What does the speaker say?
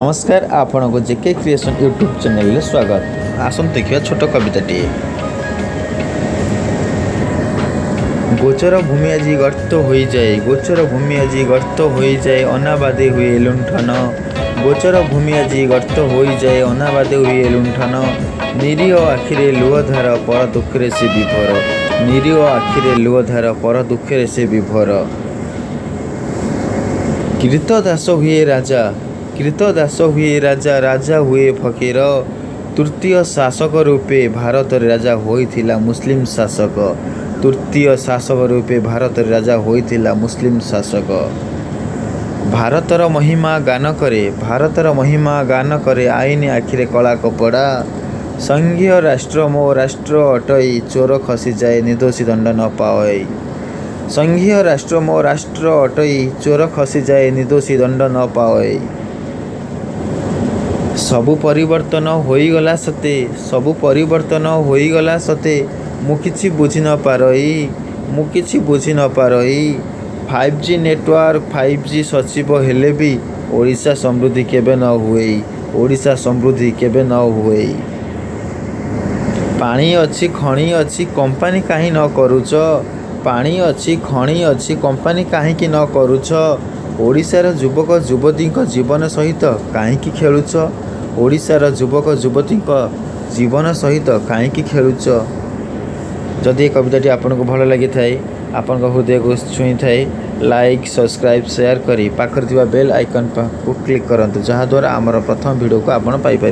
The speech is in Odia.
ନମସ୍କାର, ଆପଣଙ୍କୁ ଜେକେ କ୍ରିଏସନ୍ ୟୁଟ୍ୟୁବ୍ ଚ୍ୟାନେଲରେ ସ୍ୱାଗତ। ଆସନ୍ତୁ ଦେଖିବା ଛୋଟ କବିତାଟିଏ। ଗୋଚର ଭୂମି ଆଜି ଗର୍ତ୍ତ ହୋଇଯାଏ, ଗୋଚର ଭୂମି ଆଜି ଗର୍ତ୍ତ ହୋଇଯାଏ, ଅନାବାଦେ ହୁଏ ଲୁଣ୍ଠନ। ଗୋଚର ଭୂମି ଆଜି ଗର୍ତ୍ତ ହୋଇଯାଏ, ଅନାବାଦେ ହୁଏ ଲୁଣ୍ଠନ। ନିରୀହ ଆଖିରେ ଲୁହଧାର, ପର ଦୁଃଖରେ ସେ ବିଭୋର। ନିରୀହ ଆଖିରେ ଲୁହଧାର, ପର ଦୁଃଖରେ ସେ ବିଭୋର। କ୍ରୀତଦାସ ହୁଏ ରାଜା, କ୍ରୀତଦାସ ହୁଏ ରାଜା, ରାଜା ହୁଏ ଫକୀର। ତୃତୀୟ ଶାସକ ରୂପେ ଭାରତରେ ରାଜା ହୋଇଥିଲା ମୁସଲିମ ଶାସକ। ତୃତୀୟ ଶାସକ ରୂପେ ଭାରତରେ ରାଜା ହୋଇଥିଲା ମୁସଲିମ ଶାସକ। ଭାରତର ମହିମା ଗାନ କରେ, ଭାରତର ମହିମା ଗାନ କରେ ଆଇନ ଆଖିରେ କଳା କପଡ଼ା। ସଂଘୀୟ ରାଷ୍ଟ୍ର ମୋ ରାଷ୍ଟ୍ର ଅଟଇ, ଚୋର ଖସିଯାଏ ନିର୍ଦ୍ଦୋଷୀ ଦଣ୍ଡ ନ ପାଅଇ। ସଂଘୀୟ ରାଷ୍ଟ୍ର ମୋ ରାଷ୍ଟ୍ର ଅଟଇ, ଚୋର ଖସିଯାଏ ନିର୍ଦ୍ଦୋଷୀ ଦଣ୍ଡ ନ ପାଅଇ। ସବୁ ପରିବର୍ତ୍ତନ ହୋଇଗଲା ସତେ, ସବୁ ପରିବର୍ତ୍ତନ ହୋଇଗଲା ସତେ, ମୁଁ କିଛି ବୁଝି ନ ପାରଇ, ମୁଁ କିଛି ବୁଝି ନ ପାରଇ। 5G network, 5G ସଚିବ ହେଲେ ବି ଓଡ଼ିଶା ସମୃଦ୍ଧି କେବେ ନ ହୁଏଇ, ଓଡ଼ିଶା ସମୃଦ୍ଧି କେବେ ନ ହୁଏଇ। ପାଣି ଅଛି ଖଣି ଅଛି କମ୍ପାନୀ କାହିଁ ନ କରୁଚ? ପାଣି ଅଛି ଖଣି ଅଛି କମ୍ପାନୀ କାହିଁକି ନ କରୁଛ? ଓଡ଼ିଶାର ଯୁବକ ଯୁବତୀଙ୍କ ଜୀବନ ସହିତ କାହିଁକି ଖେଳୁଛ? ଓଡ଼ିଶାର ଯୁବକ ଯୁବତୀଙ୍କ ଜୀବନ ସହିତ କାହିଁକି ଖେଳୁଛ? ଯଦି ଏ କବିତାଟି ଆପଣଙ୍କୁ ଭଲ ଲାଗିଥାଏ, ଆପଣଙ୍କ ହୃଦୟକୁ ଛୁଇଁଥାଏ, ଲାଇକ୍, ସବସ୍କ୍ରାଇବ୍, ସେୟାର କରି ପାଖରେ ଥିବା ବେଲ୍ ଆଇକନ୍ ପାଖକୁ କ୍ଲିକ୍ କରନ୍ତୁ, ଯାହାଦ୍ୱାରା ଆମର ପ୍ରଥମ ଭିଡ଼ିଓକୁ ଆପଣ ପାଇପାରିବେ।